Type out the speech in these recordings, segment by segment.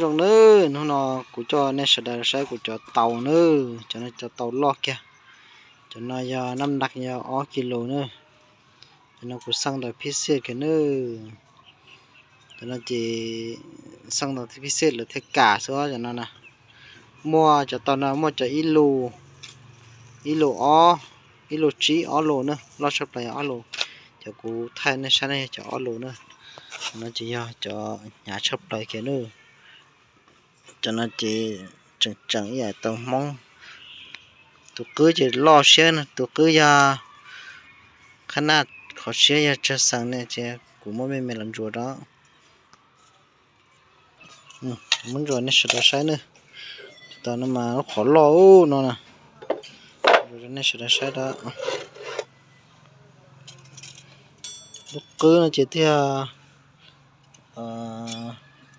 Zoo nawb, hnub no kuv coj nej sawv daws saib kuv cov taus nawb, cov no cov taus loj kiag. Cov no yog naj naj yog ob kis lus nawb. Cov no kuv xaj ntawm phij xej kiag nawb. Cov no ces xaj ntawm phij xej lawv thiaj kam xwb cov no na. Muaj cov taus no muaj cov ib lus, ib lus ob, ib lus tsib, ob lus na, loj tshaj plaws ob lus. Cov kuv thaij nej saib no yog cov ob lus na. Cov no ces yog cov hnyav tshaj plaws kiag nawb. Cov no ces tseem tseem ib yam tau Hmoob. Tus qwb ces loj siab na, tus qwb yog qhab naj, qhov siab yog tsawg xees ne ces kuv muab me me los ntsuas rau. Muab ntsuas nej sawv daws saib nawb. Cov no mas lub qhov loj no na, ntsuas rau nej sawv daws saib rau. Lub qwb no ces thiaj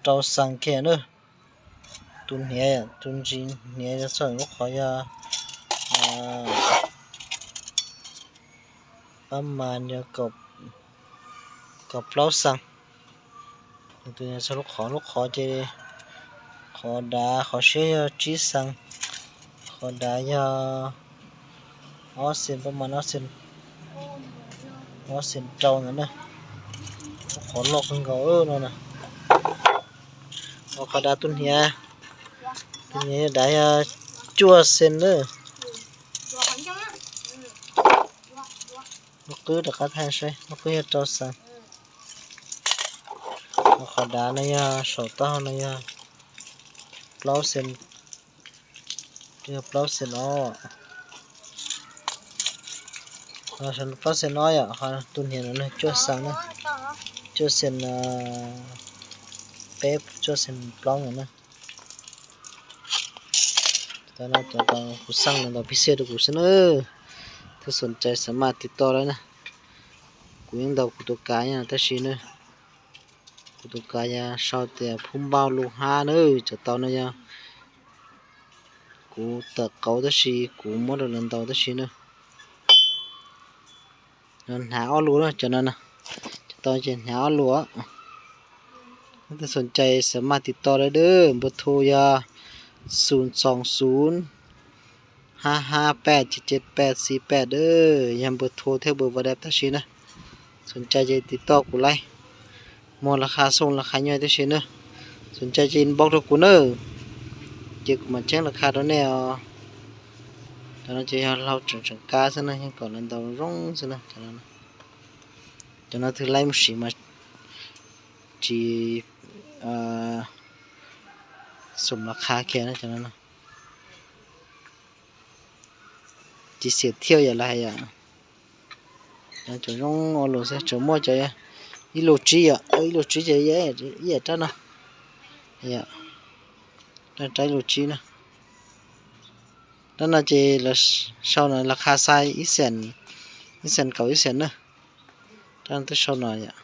rau xees kiag na. Tus hniav, tus ntsis hniav yog txog lub qhov yog pab mas yog kaum plaub xees. Tus txog lub qhov, lub qhov ces qhov dav qhov siab yog tsib xees, qhov dav yog ob xees, pab mas ob xees, ob xees rau ntawd na. Lub qhov loj kawg nkaus no na. Qhov dav tus hniav, tus hniav dav yog cuaj xees na. Lub qwb rov qab thaij saib, lub qwb yog rau xees. Qhov dav no yog saum taub hau no yog plaub xees, yog plaub xees os. Plaub xees os yom, tus hniav no cuaj xees na, cuaj xees peb, cuaj xees plaub no na. Cov no cov kuv xaj ntawm phij xej rau kuv xwb na. Thov xoom cai xa maj tiv toj lawm na. Kuv yeej ntaus kuv tus kav nyob tab sis na, kuv tus kav yog sau tias phub npauj lub hab na. Cov tau no yog kuv tawm qauv tab sis kuv muab rau lawv ntaus tab sis na. Hnav ob lus na cov no, cov tau ces hnav ob lus. Leej twg xoom cai xa maj tiv toj lawm dab, npawb thu yog xum xoom xum hab hab paj ces ces paj xij paj dab, yog npawb thu thiab npawb vaj dab tab sis na. Xoom cai ces tiv toj kuv laij, muag las khas xooj las khas nyob tab sis na. Xoom cai ces inbox rau kuv na, ces kuv mam cheeb las khas rau nej os. Cov no ces yog hlau tseem tseem kab xwb na, yeej kom lawv ntaus zoo xwb na. Cov no twb laib mus siv mas tsis xum las khas kiag na cov no. Tsis xiam thiaj yam li hais yom. Cov zoo ua luam xwb, tseem muaj cov ib lus tsib yom, ib lus tsib ces ib yam rab no, rab ib lus tsib na. Rab no ces lawv sau no las khas xais ib xees, ib xees kaum ib xees na. Rab no twb sau no yom,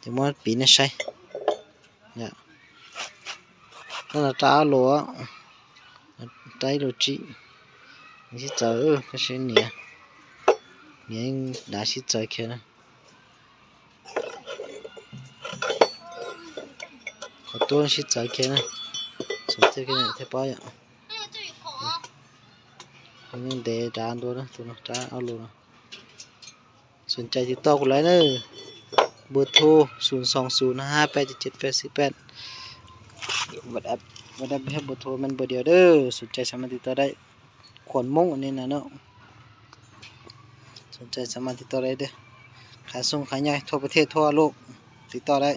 ces muab piv nej saib. Rab no rab ob lus, rab ib lus tsib, sib txawv tab sis niam, niam dav sib txawv kiag na. Qhov tuab sib txawv kiag na, txawv tiag kiag thiaj paub yom. Ntev dav ntua na, tus no rab ob lus no. Xoom cai tiv toj kuv laij na, npawb thu xum xoom xum hab paj ces ces paj xij paj, vaj dab peb npawb thu me npawb diam dab, xoom cai xa maj tiv toj dab, khuam Hmoob ne na no. Xoom cai xa maj tiv toj dab, khas xooj khas nyob thoob pab thej thoob lub tiv toj dab.